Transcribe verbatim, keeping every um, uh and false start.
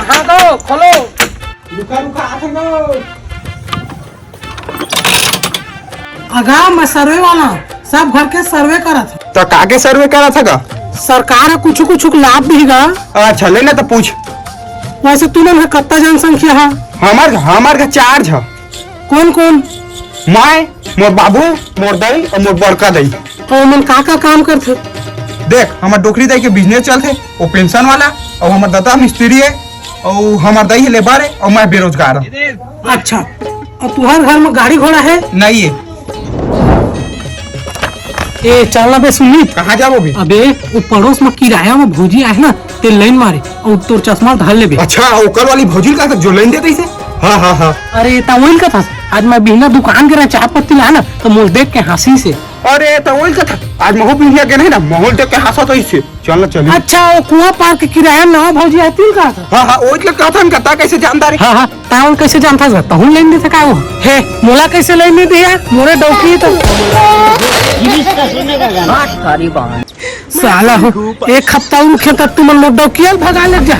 हाँ गो, खोलो। रुका, रुका, आत हँव गो। अगा, मैं सर्वे वाला हँव, सब घर के सर्वे करत हँव। त का के सर्वे करत हस गा? सरकार ह कुछु कुछु के लाभ दिही गा। अच्छा, ले ना त पूछ। वइसे तुमन ह कत्ता जनसंख्या ह? हमर, हमर घर चार झ। कोन कोन? मैं, मोर बाबू, मोर दाई अउ मोर बड़का दाई। अउ ओमन का का काम करथे? देख, हमर डोकरी दाई के बिजनेस चलथे, ओ पेंशन वाला, अउ हमर ददा मिस्त्री हे, अउ हमर दाई हे लेबर हे, अउ मैं बेरोजगार हँव। अच्छा, अउ तुँहर घर म गाड़ी घोड़ा हे? नइ हे। ए, चल ना बे सुमित। कहाँ जाबो बे? अबे, ओ पड़ोस म किराया म भौजी आए हे ना, तेला लाइन मारे, अउ तोर चश्मा धर लेबे। अच्छा, ओकर वाली भौजी ल कथस जो लाइन दे तइसे? हाँ, हाँ, हाँ। अरे, त ओइला कथस, आज मैं बिहना दुकान गे रहेंव चाय पत्ती लाय ना, त मोला देख के हाँसिस हे। अरे, त ओइला कथस, आज महूँ बिहनिया गे रहेंव ना, महूँ ल देख के हाँसत रहिस हे। चल ना, चल। अच्छा, ओ कुआँ पार के किराया म नवा भौजी आतिल का? हाँ, हाँ, ओइला कथन का, तैं कइसे जानथस रे? हाँ, हाँ, तैं कइसे जानथस गा? तहूँ लाइन देथस का ओ? हे, मोला कइसे लाइन नइ दे यार? मोरे डौकी तो। साला हो, एक हफ्ता अउ रुकहूँ त तुमन मोर डौकिया ल भगा ले जा।